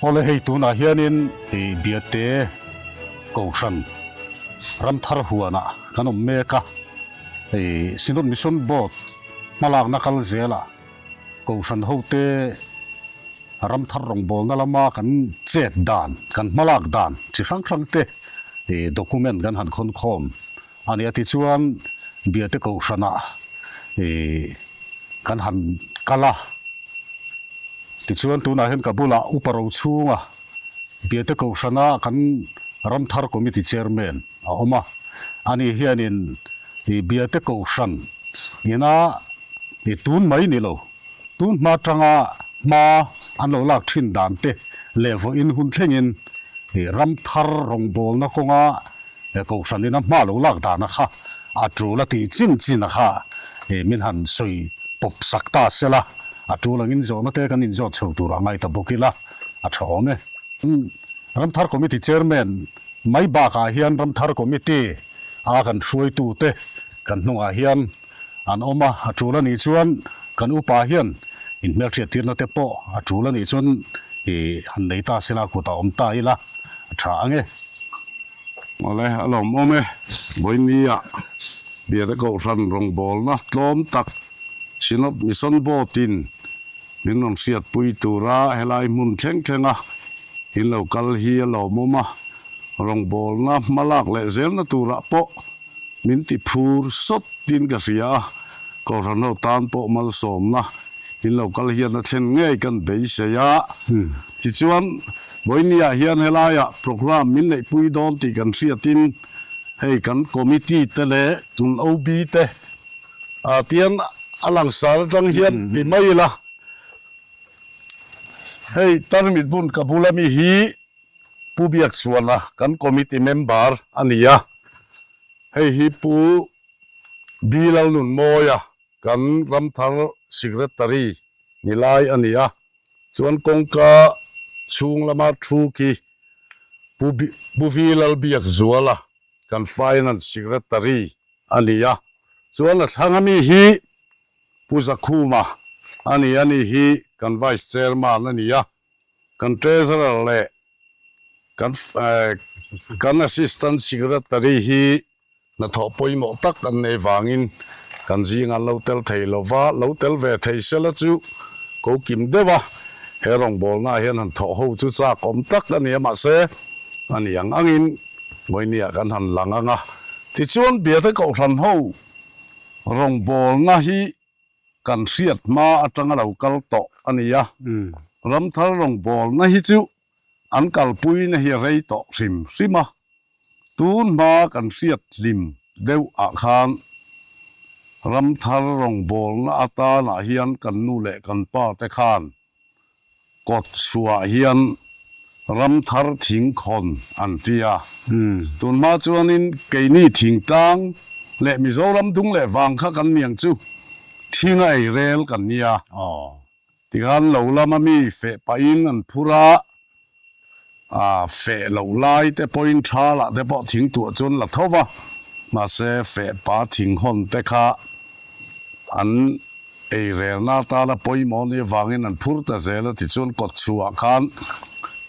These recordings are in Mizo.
Awle hei tunah hianin ih Biate Kohhran Ramthar huanah kan awm mek a, ih Synod Mission Board hmalakna kal zelah Kohhran hote Ramthar rawngbawlna lama kan chet dan, kan hmalak dan chi hrang hrang te ih document kan han khawn khawm a ni a. Tichuan Biate Kohhranah ih kan han kal a. Tichuan tunah hian ka bulah Upa Rochhunga Biate Kohhrana kan Ramthar Committee Chairman a awm a. Ani hianin ih Biate Kohhran ina ih tun mai ni lo, tun hma tanga hma an lo lak thin dan te leh vawiin hun thlengin ih Ramthar rawngbawlna kawnga Kohhran ina hma lo lak dana kha a tul a tih chin chin a kha ih min han sawi pawp sak ta sela. A tul angin zawhna te kan inzawt chho tur a ngai ta bawk ila a tha awm e. Ramthar Committee Chairman mai bakah hian Ramthar Committee a kan hruaitu te kan hnungah hian an awm a, a tul a nih chuan kan upa hian inhmelhriat tirna te pawh a tul a nih chuan i han nei ta sela kutah awm ta ila a tha ang e. Awle, a lawmawm e. Vawinia Biate Kohhran rawngbawlna tlawm tak Synod Mission Board-in min rawn hriatpui tura helai hmun thleng thlenga in lo kal hi a lawmawm a, rawngbawlna hmalak leh zelna turah pawh min ti phur sawt tin ka hria a, Kohhran ho tan pawh malsawmna in lo kal hian a thlen ngei kan beisei a. Tichuan, vawinia hian helaiah programme min neihpui dawn tih kan hriatin hei kan committee te leh tun OB te Ah tian a langsar atang hian ti mai ila, hei tarmit bun ka bula mi hi Pu Biakchhuana kan committee member a ni a, hei hi Pu Bilalnunmawia kan Ramthar Secretary ni lai a ni a, chuan kawngka chhung lama thu khi Pu Pu Vilalbiakzuala kan Finance Secretary a ni a, chuan a thlang ami hi Pu Zakhuma a ni, ani hi kan Vice Chairman a ni a, kan Treasurer leh kan kan Assistant Secretary hi hnathawh pawimawh tak an nei vangin kan zing an lo tel thei lo va, lo tel ve thei sela chu ko kim deuh a, he rawngbawlnaah hian han thawh ho chu chak awm tak a ni a, mahse a ni ang angin Vawinia kan han lang ang a, tichuan Biate Kohhran ho rawngbawlna hi kan hriat hma atanga lo kal tawh a ni a, Ramthar rawngbawlna hi chu an kalpuina hi a rei tawh hrim hrim a, tun hma kan hriat hlim deuh ah khan Ramthar rawngbawlna atanah hian kan nu leh kan pa te khan Kawt chhuah hian ramthar thing khawn an ti a. Tunhma chuanin keini thingtlang leh Mizoram dung leh vang kha kan niang chu thing a ei rel kan nia. Tikhan lo lama mi feh pahin an phur a, A feh loh lai te pawhin tha lah te pawh thing tuah chuan la tho va, mahse feh pa thing hawn te kha an ei relna atana pawimawh ni avangin an phur ta zel a, tichuan kawt chhuah khan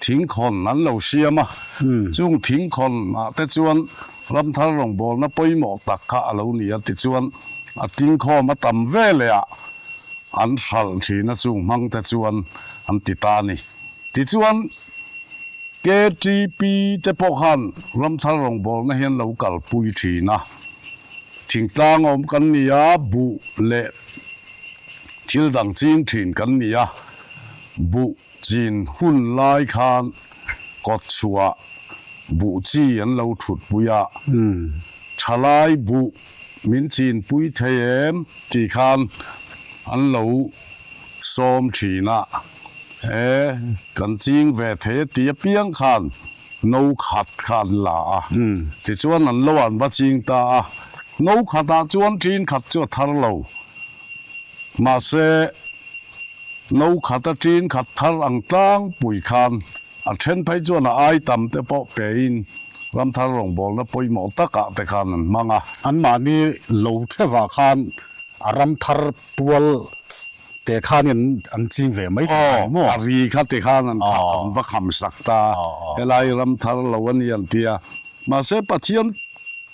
thing khawn an lo siam a, chung thing khawn ah te chuan ramthar rawngbawlna pawimawh tak kha a lo ni a, tichuan a tingkhawm a tam veleh ah an hralh thin a, chung hmang te chuan an ti ta a ni. Tichuan, KTP te pawh khan ramthar rawngbawlna hian lo kalpui thin a. Thingtlang awm kan ni a, buh leh thil dang ching thin kan ni a. Buh chin hun lai khan kawt chhuah buh chi an lo thutpui a. Thalai buh min chinpui thei em tih khan an lo sawm thin a. He kan ching ve thei a ti apiang khan no khat kha an la a, tichuan an lo an va ching ta a, no khatah chuan ṭin khat chu a thar lo, mahse no khata ṭin khat thar ang tlangpui khan a ṭhen phei chuan a ai tam te pawh pein ramthar rawngbawlna pawimawh takah te khan an hmang a. Anmahni lo ṭhevah khan a ramthar tual. Te khan in an ching ve mai thei a ni maw? Aw, a ri kha ti khan an an va kham sak ta, helai ram thar lo a ni an ti a. Mahse Pathian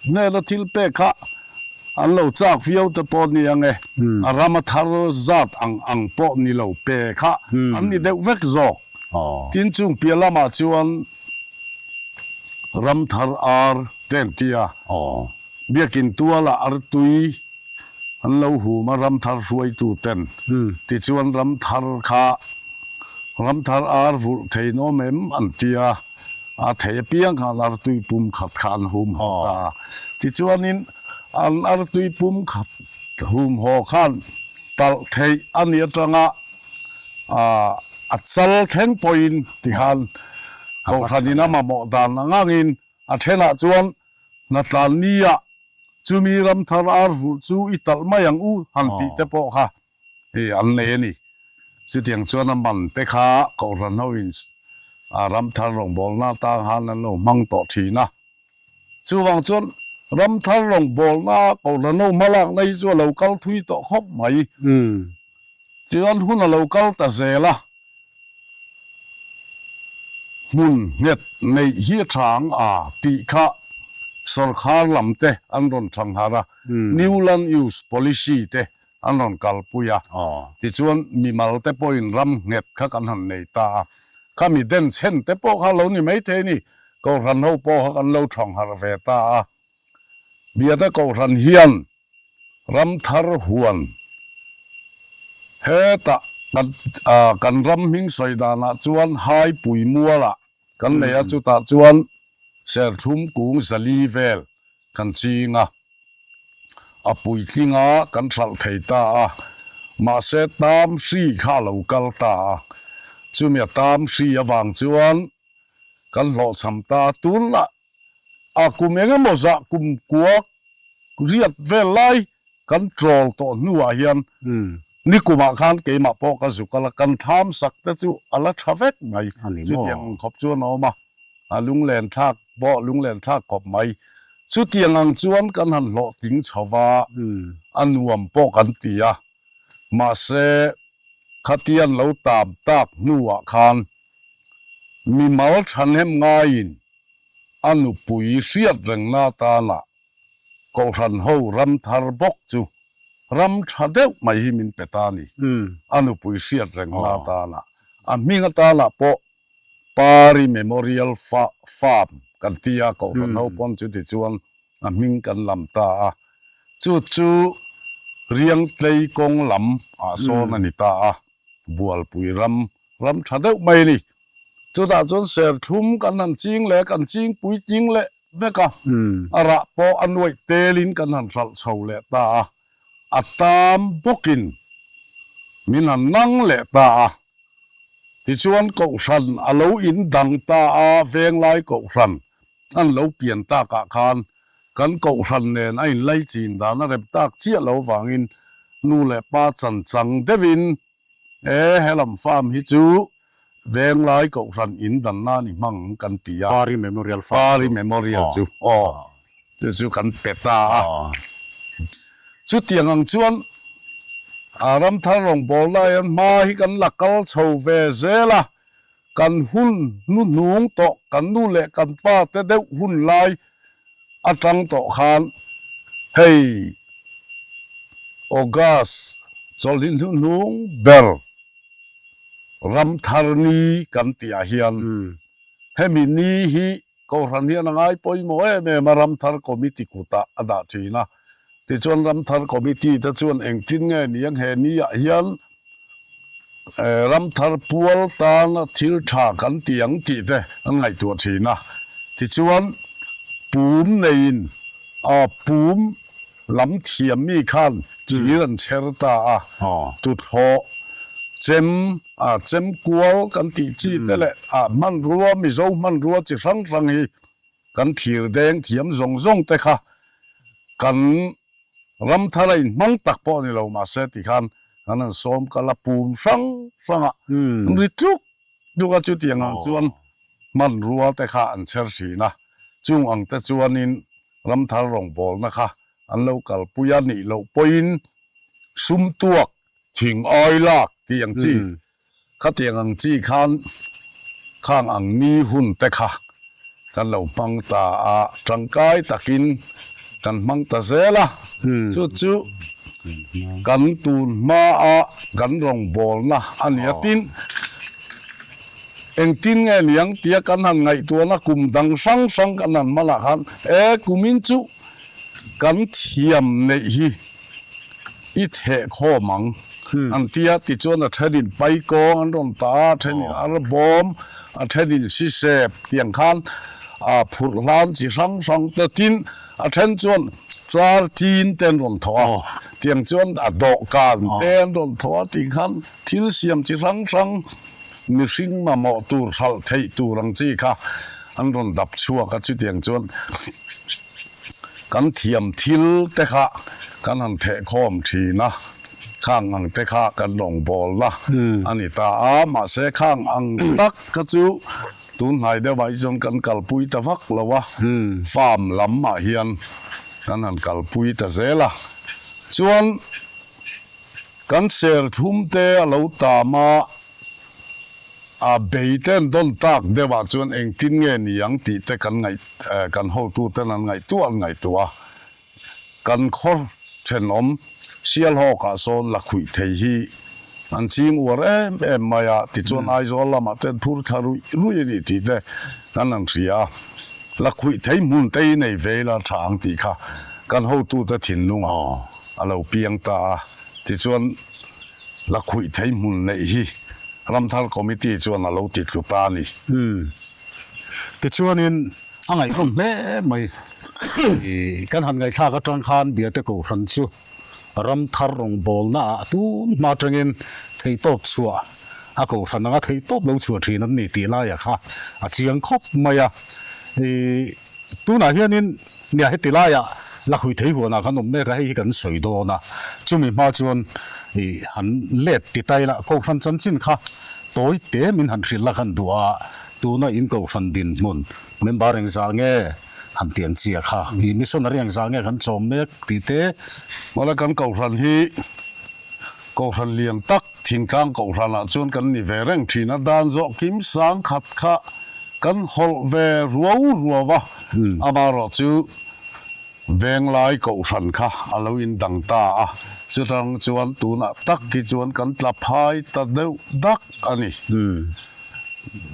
hnena thil pek kha an lo chak viau te pawh ni ang e, a ram a thar zat ang ang pawh ni lo pe kha an ni deuh vek zawk. Tin chung piah lamah chuan ram thar ar te an ti a. Biakin tualah artui an lo hum a ramthar hruaitu ten tichuan ramthar kha ramthar ar vulh thei nawm em an ti a, a thei apiang khan artui pum khat kha an hum haw ta a. Tichuanin an artui pum khat hum haw khan talh theih a ni atanga a chal thleng pawhin tikhan Kohhranin a mamawh dan ang angin A thenah chuan hnatlan nia chumi ram thar ar vulh chu i talh mai ang u han tih te pawh kha hei an nei a ni. Chutiang chuan a man te kha Kohhran hoin a ram thar rawngbawlna atang khan an lo hmang tawh thin a. Chuvang chuan ram thar rawngbawlna Kohhran ho hmalakna hi chu a lo kal thui tawh khawp mai. Chuan hun a lo kal ta zel a. Hmun nghet neih hi a tha ang a tih kha sawrkhar lam te an rawn thang harh a, New Land Use Policy te an rawn kalpui a, tichuan mimal te pawhin ram nghet kha kan han nei ta a, khami denchhen te pawh kha lo ni maithei a ni, Kohhran ho pawh kha kan lo thang harh ve ta a, Biate Kohhran hian Ramthar huan hetah kan ram hming sawi danah chuan Haipui mualah kan nei a, chutah chuan serthlum kung zali vel kan ching a, a puitlinga kan hralh thei ta a, mahse tam hri kha a lo kal ta a, chumi a tam hri avang chuan kan hlawhchham ta a, tunah A kum eng emaw zah kum kua riat vel lai kan trawl tawh hnuah hian nikumah khan keimah pawh ka zuk a la, kan thlam sak te chu a la tha vek mai. Chutiang ang khawp chuan a awm a, a lunglen thlak pawh lunglen thlak khawp mai. Chutiang ang chuan kan han hlawhtling chho va, a nuam pawh kan ti a, mahse khatian lo tam tak hnuah khan mimal thahnem ngaiin a nupui hriat rengna atana Kohhran ho ram thar bawk chu ram tha deuh mai hi min pe ta a ni. A nupui hriat rengna atana a hming atana pawh Pari Memorial Farm kan ti a, Kohhran ho pawn chuti chuan a hming kan lam ta a. Chu chu Riangtlei kawng lam ah sawn a ni ta a, Bualpui ram ram tha deuh mai a ni. Chutah chuan serthlum kan han ching leh kan ching puitling leh vek a, a rah pawh a nuaih telin kan han hralh chho leh ta a, a tam bawkin min han nang leh ta a. Tichuan Kohhran a lo in dang ta a, Venglai Kohhran an lo pian takah khan kan Kohhran nen a inlaichin dan a rem tak chiah lo vangin nu leh pa chan chang deuhin E, helam farm hi chu Venglai Kohhran in danna ni hmang kan ti a. Pari Memorial Farm chu. Pari Memorial chu, aw, chu chu kan pe ta a. Chutiang ang chuan a ramthar rawngbawlna hian hma hi kan la kal chho ve zel a, kan hun hnuhnung tawh, kan nu leh kan pa te deuh hun lai atang tawh khan hei August chawlhni hnuhnung ber Ramthar ni kan tihah hian hemi ni hi Kohhran hian a ngai pawimawh em em a, Ramthar Committee kutah a dah thin a. Tichuan Ramthar Committee te chuan engtin nge ni ang he ni ah hian Ramthar pual tana thil tha kan ti ang tih te an ngaihtuah thin a. Tichuan pum neiin a pum lam thiam mi khan thir an chher ta a, tuthlawh chem a chem kual kan tih chi te leh a hmanrua Mizo hmanrua chi hrang hrang hi kan thir deng thiam zawng zawng te kha kan ram thar a inhmang tak pawh a ni lo mahse tikhan kan han sawm kal a pum hrang hrang a an ri tluk tluk a chutiang ang chuan hmanrua te kha an chher thin a chung ang te chuanin ramthar rawngbawlna kha an lo kalpui a nih loh pawhin sum tuak. Thing awi lak tih ang chi, khatiang ang chi khan khang ang ni hun te kha kan lo hmang ta a, tangkai takin kan hmang ta zel a, chu chu kan tun hma a kan rawngbawlna a ni a, tin engtin nge niang tia kan han ngaihtuahna kum dang hrang hrang kan han hmanah khan e kumin chu kan thiam neih hi. I theh khawm ang an ti a, tichuan a thenin paikawng an rawn ta a, a thenin arbawm, a thenin sisep tiang khan a phurh hlan chi hrang hrang te tin a then chuan char tin te an rawn thawh a, tiang chuan a dawhkan te an rawn thawh a tih khan thil siam chi hrang hrang mihring mamawh tur hralh theih tur ang chi kha an rawn dap chhuak a, chutiang chuan. Kan thiam thil te kha kan han theh khawm thin a, khang ang te kha kan rawngbawlna a ni ta a, mahse khang ang tak kha chu tun hnai deuhah hi chuan kan kalpui ta vak lo a, farm lamah hian kan han kalpui ta zel a, chuan kan serthlum te a lo tam a. A bei te an dawn tak deuh ah chuan engtin nge ni ang tih te kan ngaih kan hotu ten an ngaihtuah an ngaihtuah a. Kan khaw thenawm Sialhawk ah sawn lakhuih thei hi an ching uar em em mai a, tichuan Aizawl lamah te an phur thla ruih ruih a ni tih te kan han hria a. Lakhuih thei hmun te hi nei ve ila tha ang tih kha kan hotu te thinlung ah a lo piang ta a, tichuan Lakhuih thei hmun neih hi Ramthar Committee chuan a lo ti tlu ta a ni. Umm. Tichuanin a ngaihnawm hle mai. Kan han ngaihthlak atang khan Biate Kohhran chu Ramthar rawngbawlna ah tun hma atangin theihtawp chhuah a Kohhran anga theihtawp lo chhuah thin an ni tih laia kha a chiang khawp mai a. Tunah hianin Nia, heti laiah Lakhuih thei huanah kan awm mek a, hei hi kan sawi dawn a. Chumi hma chuan i han let ti ta ila, Kohhran chanchin kha tawi te min han hrilh la khan duh a, tuna in Kohhran dinhmun member engzah nge han ti ang chi a kha, i missionary engzah nge kan chawm mek tih te. Mawle kan Kohhran hi Kohhran lian tak Thingtlang Kohhranah chuan kan ni ve reng thin a, dan zawh kim sang khat kha kan hawlh ve ruau ruau a, amaherawh chu Venglai Kohhran kha a lo indang ta a, chutang chuan tunah tak hi chuan kan tla phai ta deuh dak a ni.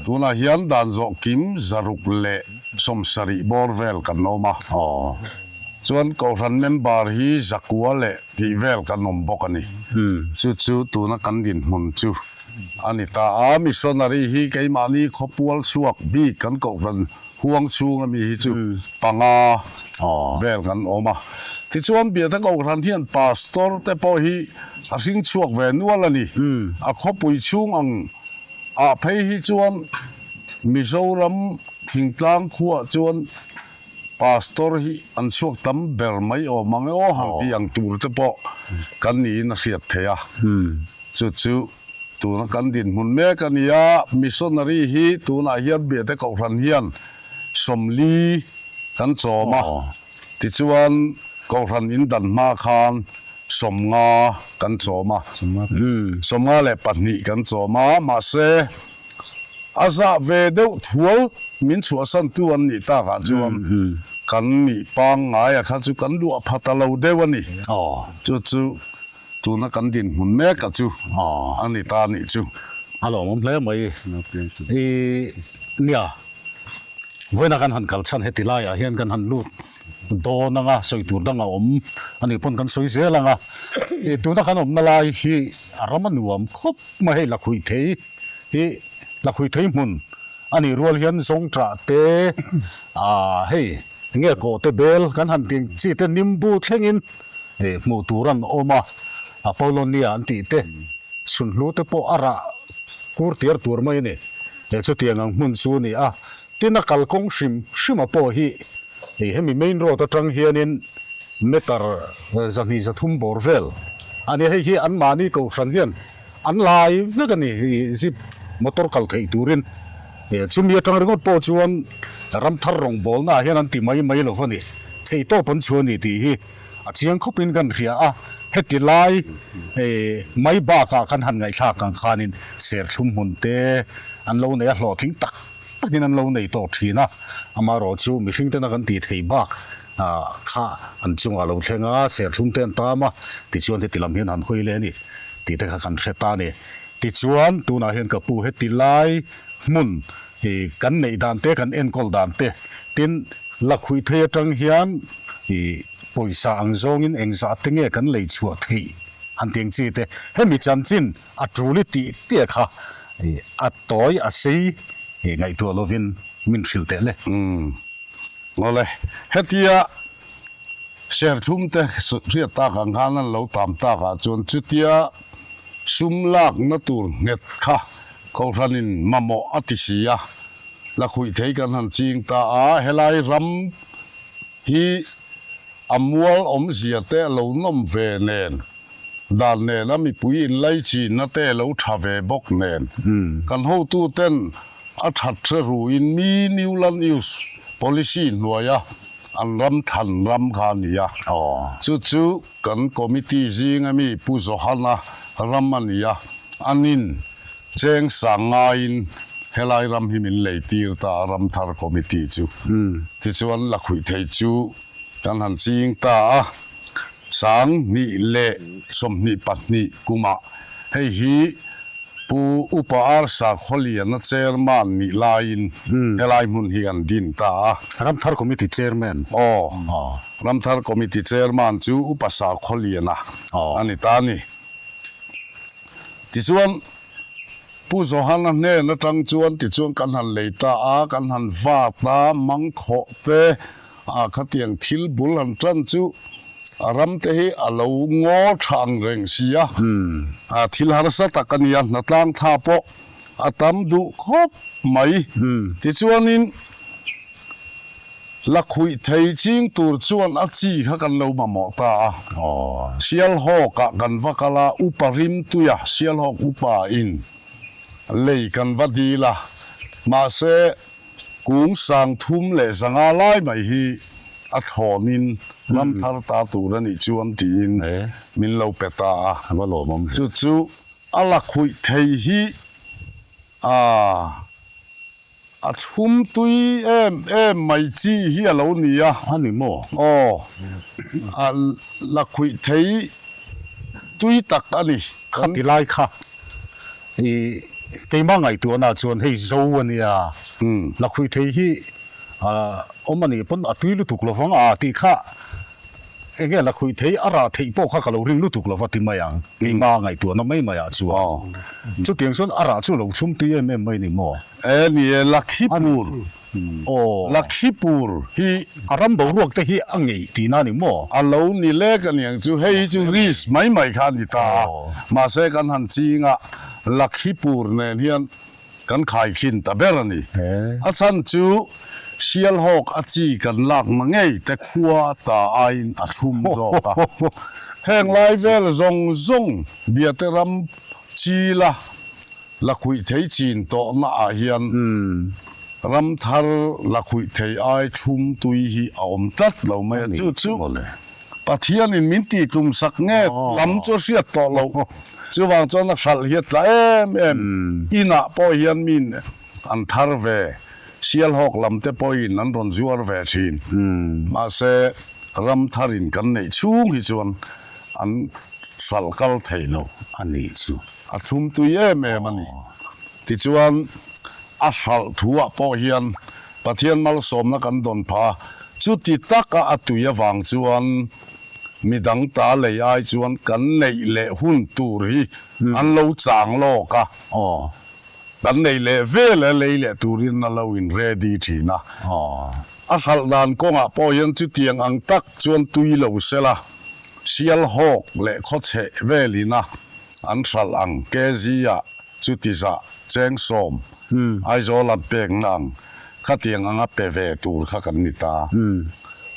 Tunah hian dan zawh kim 170 bawr vel kan awm a, chuan Kohhran member hi zakua leh tih vel kan awm bawk a ni. Chu chu tuna kan dinhmun chu a ni ta a. Missionary hi keimahni khawpual chhuak bik kan kohhran huang chhung ami hi chu panga vel kan awm a. Tichuan Biate kohhran hian pastor te pawh hi a hring chhuak ve nual a ni. A khawpui chhung ang ah phei hi chuan Mizoram thingtlang khuaah chuan Pastor hi an chhuak tam ber mai awm ang e aw han tih ang tur te pawh kan niin a hriat theih a. Chu chu tuna kan dinhmun mek a ni a, missionary hi tunah hian Biate Kohhran hian 40 kan chawm a, tichuan Kohhran in dan hma khan 50 kan chawm a, 52 kan chawm a, mahse A zah ve deuh thual min chhuahsantu an nih takah chuan kan nih pangngaia kha chu kan luah pha ta lo deuh a ni. Chu chu tuna kan dinhmun meka chu a ni ta a nih chu. A lawmawm hle mai. I nia, vawiina kan han kal chhan heti laiah hian kan han lut dawn anga sawi tur dang a awm a nih pawn kan sawi zel anga. I tuna kan awmna lai hi a ram a nuam khawp mai hei lakhuih thei. Hi lakhui thei hmun a nih rual hian zawngṭah te ah hei nge kawh te bel kan han tih chi te nimbu thlengin ih hmuh tur an awm a, a Paulonia an tih te sunhlu te pawh a rah kur tiar tur mai a ni. He chutiang ang hmun chu a ni a, tin a kalkawng hrim hrima pawh hi ih hemi main road atang hianin meter 203 bawr vel a ni a, hei hi anmahni kohhran hian An lai vek a ni i zip motor kal theih turin. Chumi atang ringawt pawh chuan ramthar rawngbawlnaah hian an ti mai mai lo va ni. Theihtawp an chhuah a ni tih hi a chiang khawpin kan hria a, heti lai mai bakah kan han ngaihthlak ang khanin serthlum hmun te an lo nei a, hlawhtling tak takin an lo nei tawh thin a, amaherawhchu mihring tena kan tih theih bak kha an chungah a lo thleng a, serthlum te an tam a, tichuan heti lam hian han hawi leh a ni tih te kha kan hre ta a ni. Tichuan tunah hian ka pu heti lai hmun i kan neih dan te, kan enkawl dan te, tin lakhuih thei atang hian i pawisa ang zawngin engzah te nge kan lei chhuah theih han ti ang chi te, hemi chanchin a tul i tih tih kha i a tawi a sei i ngaihtuah lovin min hrilh teh le. Umm. Awle, hetia serthum te hriat tak ang khan an lo tam takah chuan chutia sum lakna tur nghet kha Kohhranin mamawh a ti si a, lakhuih thei kan han ching ta a, helai ram hi a mual awmzia te a lo nawm ve nen, dan nena mipui inlaichinna te a lo tha ve bawk nen, kan hotuten A that hre ruin mi New Land Use Policy hnuaia an ram thlan ram kha a ni a. Chu chu kan committee zinga mi Pu Johana ram a ni a, anin cheng sang ngaiin helai ram hi min lei tir ta a Ramthar Committee chu. Tichuan lakhuih thei chu kan han ching ta a, 2022 kumah hei hi Pu Upa Arsa Khawliana Chairman nih laiin helai hmun hi an din ta a. Ramthar Committee Chairman. Aw, Ramthar Committee Chairman chu Upa Sa Khawliana a ni ta a ni. Tichuan, Pu Johana hnen atang chuan tichuan kan han lei ta a, kan han vat a, mangkhawh te, a khatiang thil bul han tan chu a ram te hi a lo ngaw tha ang reng si a, a thil harsa tak a ni a, hnatlang tha pawh a tam duh khawp mai. Tichuanin lakhuih thei ching tur chuan a chi kha kan lo mamawh ta a, Sialhawkah kan va kal a, Upa Rimtuia Sialhawk Upa in lei kan va dil a, mahse, Kung 3500 lai mai hi a thlawnin ram thar ta tur a nih chuan tiin min lo pe ta a. Chu chu a lakhuih thei hi a a thlum tui em em mai chi hi a lo ni a. A ni maw? Aw, a lakhuih thei tui tak a ni. Khati lai kha I keimah ngaihtuahna chuan hei zo a nia, lakhuih thei hi awm a nih pawn a tui lutuk lo vang a tih kha eng nge lakhuih thei a rah theih pawh kha ka lo ring lutuk lo va ti mai ang, keimah ngaihtuahna mai mai ah chuan. Chutiang chuan a rah chu lo thlum tui em em mai ni maw? E ni e, Lakhipur. Aw. Lakhipur hi. A ram boruak te hi a ngeih tihna a ni maw? A lo ni lek a niang chu, hei hi chu risk mai mai kha a ni ta a, mahse kan han ching a, Lakhipur nen hian kan khaikhin ta ber a ni. A chhan chu Sialhawk a chi kan lakna ngei te khua ta aiin a thlum zawk a. Heng lai vel zawng zawng Biate ram chila Lakhuih thei chin tawhna ah hian ram thar lakhuih thei ai thlum tui hi a awm tlat lo mai a, chu chu Pathianin min tih tum sak nge lam chu a hriat tawh loh, chuvang chuan a hralh hi a tla em em, inah pawh hian min an thar ve, Sialhawk lam te pawhin an rawn zuar ve thin, mahse ram tharin kan neih chhung hi chuan an hralh kal thei lo a nih chu. A thlum tui em em a ni. Tichuan, a hralh thuah pawh hian Pathian malsawmna kan dawn phah a, chuti taka a tui avang chuan midang ta lei ai chuan kan neih leh hun tur hi an lo chang lawk a, kan neih leh vel a lei leh turin a lo in ready thin a. A hralh dan kawngah pawh hian chutiang ang tak chuan tui lo sela, Sialhawk leh khawchheh velin a an hralh ang kg-ah chuti zah cheng sawm Aizawl an pekna ang khatiang anga pe ve tur kha kan ni ta.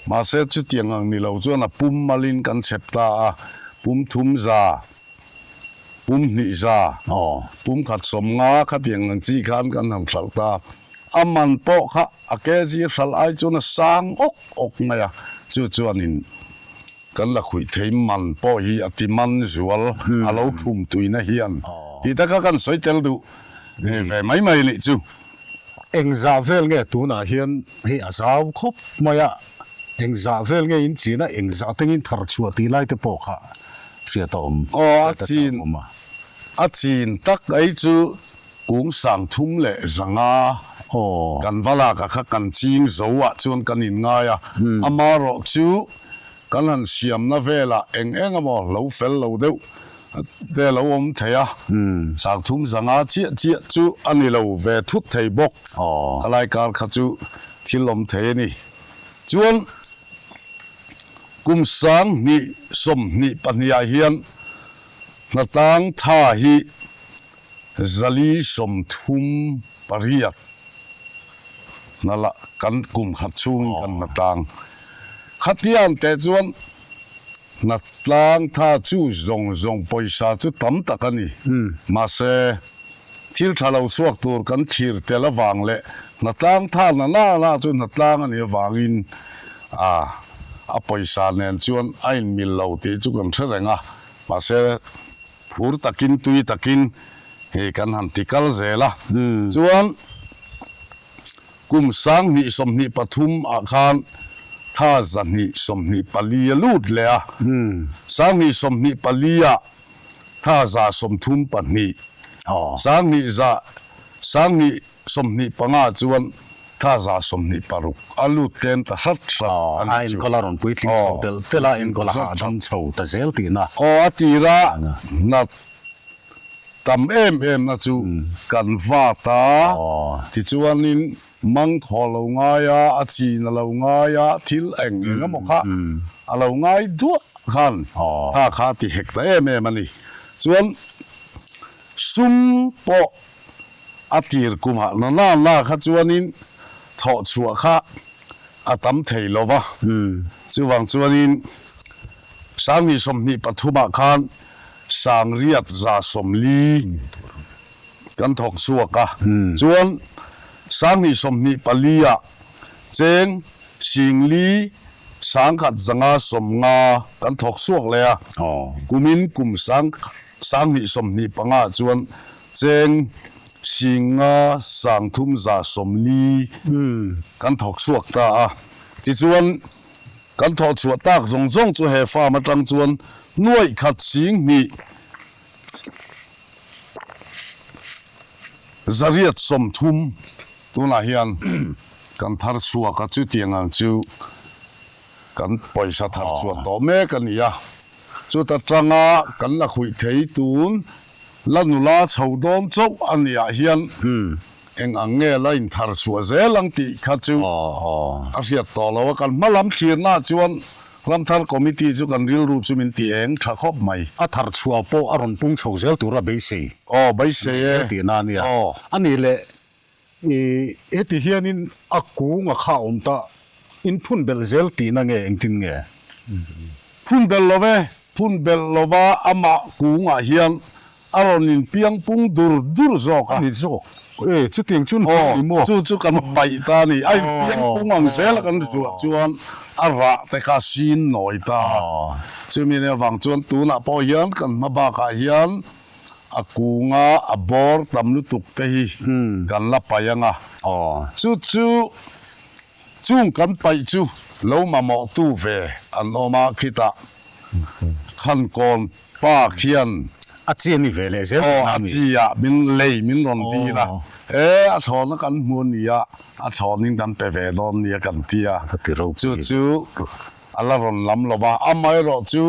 Mahse chutiang ang ni lo chuan a pum malin kan chhep ta a, pum thum za, pum hnih za, pum khat sawm nga khatiang ang chi khan kan han hralh ta. A man pawh kha a kg hralh ai chuan a sang awk awk mai a, chu chuanin. Kan la khuih thei man pawh hi a ti man zual a lo thlum tuina hian tih taka kan sawi tel duh ve mai mai nih chu. Engzah vel nge tunah hian hei a zau khawp mai a, engzah vel nge in chin a, engzah tengin thar chhuah tih lai te pawh kha hriat a awm. Aw a chin a chin tak ei chu kung sang thum leh zanga kan va lak a kha kan ching zo ah chuan kan in ngai a, amarawh chu Kan han siamna velah eng eng emaw lo fel lo deuh te a lo awm thei a, sangthum zanga chiah chiah chu a ni lo ve thut thei bawk. Khalai kar kha chu thil awm thei a ni. Chuan kum 2022 ah hian hnatlang tha hi 438 Hna lah kan kum khat chhungin kan hna tlang. Khatiang teh chuan hna tlang tha chu zawng zawng pawisa chu tam tak a ni. Mahse, thil tha lo chhuak tur kan thlir tel avang leh hna tlang tha na na na chu hna tlang a nih avangin a a pawisa nen chuan a inmil lo tih chu kan hre reng a. Mahse, phur takin tui takin hei kan han ti kal zel a. Chuan kum 2023 ah khan tha 224 a lut leh a, 2024 ah tha 132, 2025 chuan tha 126 a lut tlem ta hrat hrat a nih chu. A enkawl a rawn puitling chho telh telh a, enkawl a hahdam chho ta zel tihna. Aw a tira nat tam em em na chu kan vat a, tichuanin mangkhaw a lo ngai a, a chin a lo ngai a, thil eng eng emaw kha a lo ngai duah khan kha kha a ti hek ta em em a ni. Chuan sum pawh a tir kumah na na na kha chuanin thawh chhuah kha a tam thei lo va, chuvang chuanin 2023 ah khan 840 kan thawk chhuak a, chuan 2024 ah cheng 4,150 kan thawk chhuak leh a, kumin kum 2025 ah chuan cheng 5,340 kan thawk chhuak ta a, tichuan kan thawh chhuah tak zawng zawng chu he farm atang chuan Nuaih khat 2,000 830 tunah hian kan thar chhuak a, chutiang ang chu kan pawisa thar chhuah tawh mek a ni a. Chuta tanga kan la khuih thei tun la nula chho dawn chauh a niah hian eng ang nge la inthar chhuah zel ang tih kha chu a hriat tawh lo a, kan hma lam thlirnaah chuan Ramthar Committee chu kan rilru chu min ti eng tha khawp mai. A thar chhuah pawh a rawn pung chho zel tura beisei. Aw, beisei e. Zel tihna a nia. Aw. A nih leh, i heti hianin a kung a kha awm ta, in phun belh zel tihna nge engtin nge? Phun belh lo ve, phun belh lova amah kungah hian A rawn in piang pung dur dur zawk a. A ni zawk. E, chutiang chu ni maw? Aw, chu chu kan paih ta a ni. A in piang pung ang zel a kan zuah chuan a rah te kha sin nawi ta a. Chumi nia vang chuan tunah pawh hian kan hma bakah hian a kunga a bawr tam lutuk te hi kan la paih ang a. Chu chu chung kan paih chu lo mamawhtu ve an awm a, khitah khankawn Pa khian a chi a ni ve leh zel tihna a ni. Aw, a chi ah min lei min rawn dil a, e a thlawhna kan hmu a ni a, a thlawhnin kan pe ve dawn nia kan ti a, chu chu a la rawn lam lo va, amaherawh chu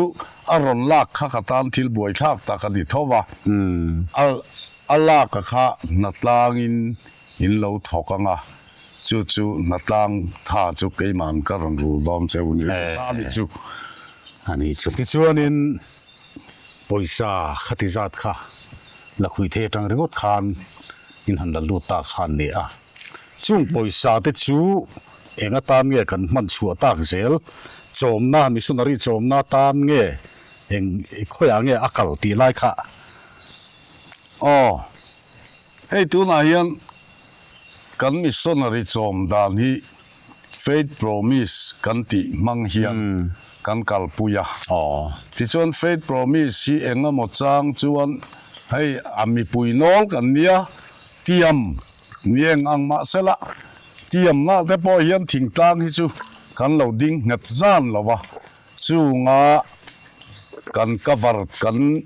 a rawn lak kha ka tan thil buaithlak tak a ni tho va, a a lak a kha hnatlangin in lo thawk ang a, chu chu hnatlang tha chu keima'n ka rawn rul dawn che u ni ka ta ni chu. A ni chu. Tichuanin pawisa khati zat kha la khuih thei atang ringawt khan in han la lut ta kha an ni a. Chung pawisa te chu eng atan nge kan hman chhuah tak zel, chawmna, missionary chawmna atan nge eng khawiah nge a kal tih lai kha. Aw, hei tunah hian kan missionary chawm dan hi Faith Promise kan tih hmang hian. kan kalpui a. Tichuan Faith Promise hi eng emaw chang chuan hei a mipui nawl kan nia tiam ni eng ang mahsela tiamna te pawh hian thingtlang hi chu kan lo ding nghet zan lo va, chunga kan cover kan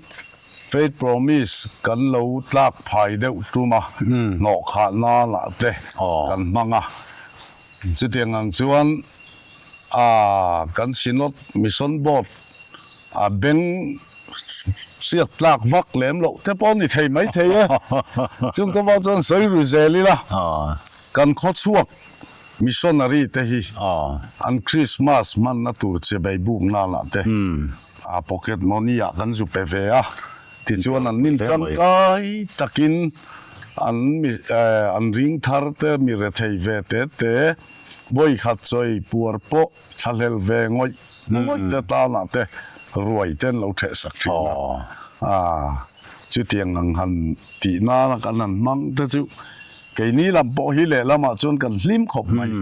Faith Promise kan lo tlak phai deuh tum a, hnawh khah nana te kan hmang a. Chutiang ang chuan a kan Synod Mission Board a beng hriat tlak vak lem loh te pawh a ni thei mai thei e. Chung te pawh chuan sawi ru zel ila kan khawchhuak Missionary te hi an Christmas hmanna tur chebei buk nana te a pocket money ah kan zu pe ve a, tichuan an nin tangkai takin an mi an ring thar te mi rethei ve te te vawikhat chawi puar pawh thlahlel ve ngawih ngawih te tanah te ruai te an lo theh sak thin a, chutiang ang han tih nana kan han hmang te chu Keini lam pawh hi lehlamah chuan kan hlim khawp mai.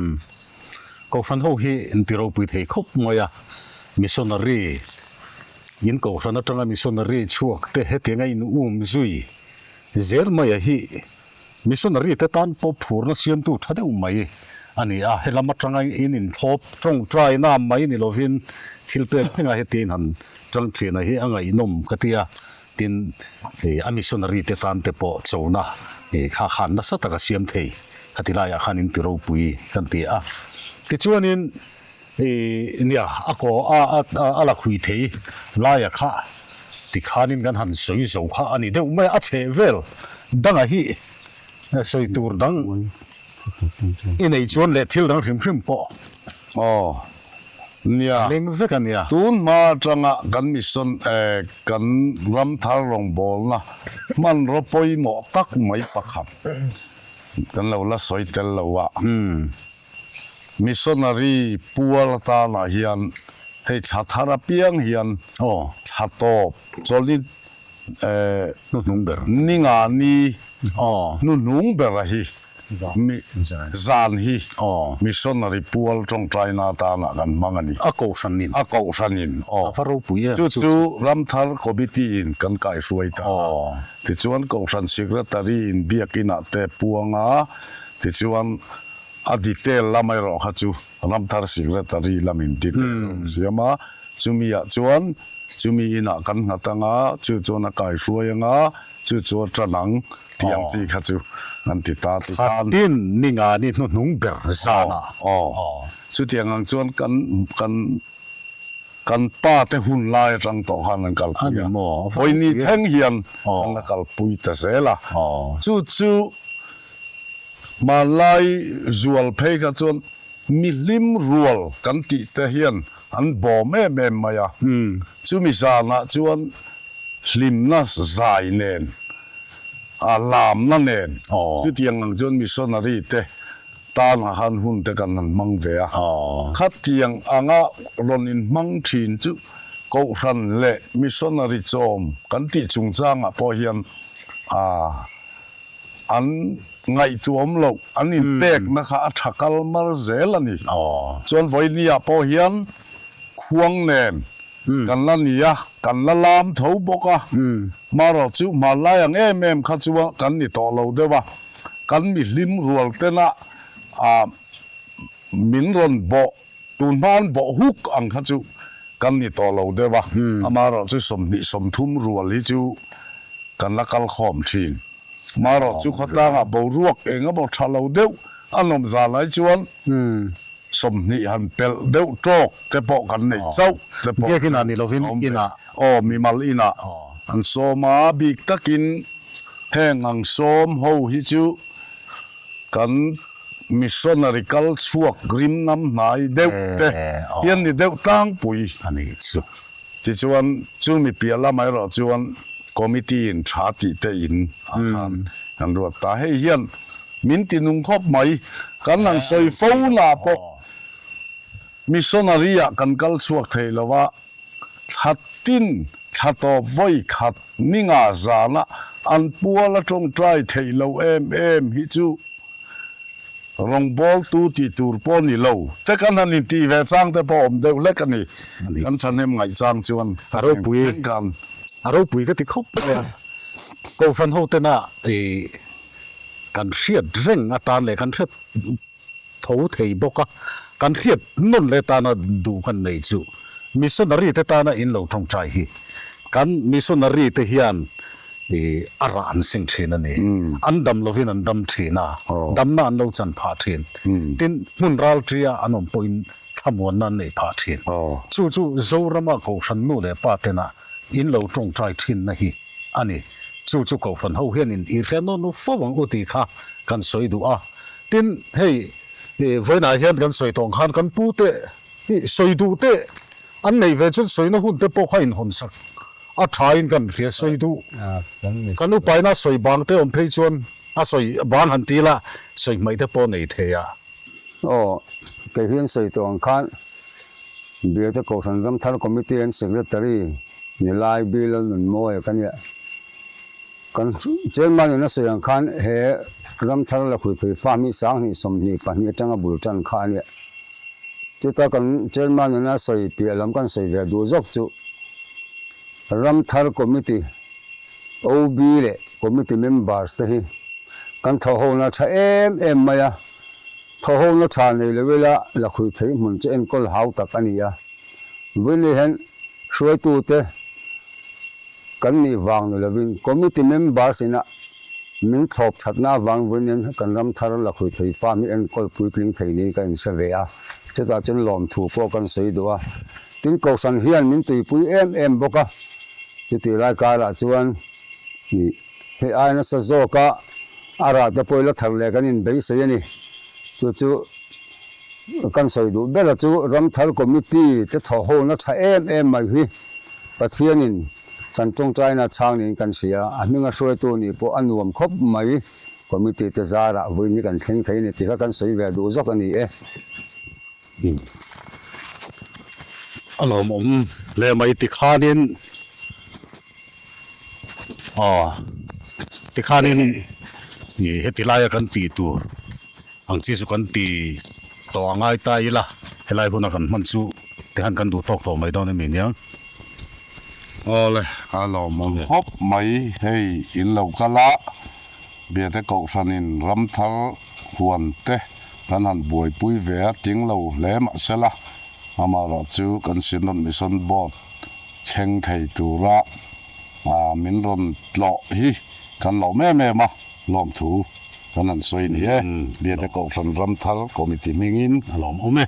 Kohhran ho hi in ti ropui thei khawp mai a, missionary in kohhran atanga missionary chhuak te hetianga in um zui zel mai a hi missionary te tan pawh phurna siamtu tha deuh mai a ni a, helam atanga in inthlawp tawngtaina mai ni lovin thil pek thlengah hetiang in han tang thin a hi a ngaihnawm ka ti a. Tin, a missionary te tan te pawh chona kha khan nasa taka siam thei khati laiah khan in ti ropui kan ti a. Tichuanin nia a kaw a a la khui thei laia kha tikhanin kan han sawi zo kha a ni deuh mai a, a chheh vel danga hi sawi tur dang i nei chuan leh thil dang hrim hrim pawh. Aw. Nia. Leng vek a nia. Tun hma atanga kan mission eh kan ram thar rawngbawlna hmanraw pawimawh tak mai pakhat kan lo la sawi tel lo a. Missionary pual atanah hian hei thla thar apiang hian thla tawp chawlhni eh Hnuhnung ber. Ninga ni hnuhnung ber a hi. Mi zan hi missionary pual tawngtaina atana kan hmang a ni. A kohhranin. A kohhranin, aw. A va ropui em chu chu. Chu Ramthar Committee in kan kaihruai ta a. Tichuan kohhran Secretary in biakinah te puang a, tichuan a detail lam erawh kha chu Ramthar Secretary lamin detail a rawn siam a, chumi ah chuan chumi inah kan nghat anga, chu chuan a kaihruai anga, Chu chu a ṭan ang tih ang chi kha chu an ti ta ti khan. Tin, ni nga ni hnuhnung ber zan ah. Aw, chutiang ang chuan kan kan kan pa te hun lai aṭang tawh khan an kalpui a. Vawi ni thleng hian an la kalpui ta zel a. Chu chu hmanlai zual phei kha chuan mihlim rual kan tih te hian an bawm em em mai a. Chumi zanah chuan hlimna zai nen, a lamna nen, chutiang ang chuan missionary te tanah khan hun te kan han hmang ve a. Khatiang anga rawn inhmang thin chu Kohhran leh missionary chawm kan tih chungchangah pawh hian an ngaihtuahawm loh, an inpekna kha a tha kal mar zel a ni. Chuan vawinia pawh hian Khuang nen kan la ni a, kan la lam tho bawk a. Hmarawh chu hmanlai ang em em kha chu kan ni tawh lo deuh a, kan mihlim rual tena ah min rawn bawh, tun hma an bawh huk ang kha chu kan ni tawh lo deuh a. Amaherawh chu 20 30 rual hi chu kan la kal khawm thin. Hmarawh chu khawtlangah boruak eng emaw tha lo deuh a nawm zan lai chuan 20 han pelh deuh tawk te pawh kan nei chauh te pawh Biak inah ni lovin inah. Aw, mimal inah an sawm a, bik takin heng ang sawm ho hi chu kan missionary kal chhuak rim nam hnai deuh te hian ni deuh tlangpui. A ni chu. Tichuan chumi piah lamah erawh chuan committee in tha tih te in ah khan kan ruat ta. Hei hian min ti nung khawp mai. Kan han sawi fo na pawh missionary ah kan kal chhuak thei lo a, thla tin thla tawp vawi khat ni nga zana an pual a tawngtai theih lo em em hi chu. Rawngbawltu tih tur pawh ni lo te kan han intih ve chang te pawh awm deuh hlek a ni. Kan thahnem ngaih chang chuan A ropui kan. A ropui ka ti khawp mai a. Kohhran ho tena ih kan hriat reng atan leh kan hriat tho thei bawk a, kan hriat nawn leh tana duh kan nei chu missionary te tana in lo tawngtai hi kan missionary te hian ih a rah an sing thin a ni. An dam lovin an dam thin a, damna an lo chan phah thin. Tin, hmun ralṭia an awm pawhin thlamuanna an neih phah thin. Chu chu Zorama Kohhran nu leh pa tena in lo tawngtai thinna hi a ni. Chu chu Kohhran ho hian in ihriat nawn fo ang u tih kha kan sawi duh a. Tin, hei vawiinah hian kan sawi tawh ang khan kan pute hi sawi duh te an neih ve chuan sawina hun te pawh kha inhawnsak a thain kan hria sawi duh. Kan upaina sawi bang te awm phei chuan a sawi bang han ti la sawi hmaih te pawh nei thei a. Aw, kei hian sawi tawh ang khan Biate Kohhran Ramthar Committee and Secretary ni lai Bill Lalnunmawia ka nia. Kan Chairman in a sawi ang khan he Ramthar Lakhuithei Farm hi 2022 atanga bul tan kha a nia. Chuta kan Chairman in a sawi piah lam kan sawi ve duh zawk chu Ramthar Committee OB leh Committee members te hi kan thawhhona tha em em mai a, thawhhona tha nei lo ila Lakhuithei hmun chu enkawl hau tak a ni a. Vawiin hian hruaitute Kan nih vang ni lovin committee members ina min thlawp thatna avang vawiin kan ram thar lakhui thei farm hi enkawl puitling thei niin ka inhre ve a, chutah chuan lawmthu pawh kan sawi duh a. Tin, Kohhran hian min tuipui em em bawk a, chutih lai karah chuan hei ai nasa zawka a rah te pawh ila thar leh kan inbeisei a ni. Chu chu kan sawi duh bera chu ram thar committee te thawhhona tha em em mai hi. Pathianin kan tawngtaina chhang niin kan hria, a hminga hruaitu nih pawh a nuam khawp mai. Committee te zarah vawiin hi kan thleng thei a ni tih kha kan sawi ve duh zawk a ni e. A lawmawm hle mai tikhanin aw tikhanin heti laia kan tih tur ang chi chu kan ti tawh a ngai ta ila helai huna kan hman chu Tihan kan duh tawk tawh mai dawn emi niang? Awle, a lawmawm khawp mai. Hei in lo kal a, Biate Kohhranin ramthar huan te kan han buaipui ve a, ting lo hle mahsela, amaherawh chu kan Synod Mission Board thleng thei tura min rawn tlawh hi kan lawm em em a, lawmthu kan han sawi ni e. Biate Kohhran Ramthar Committee hmingin. A lawmawm e.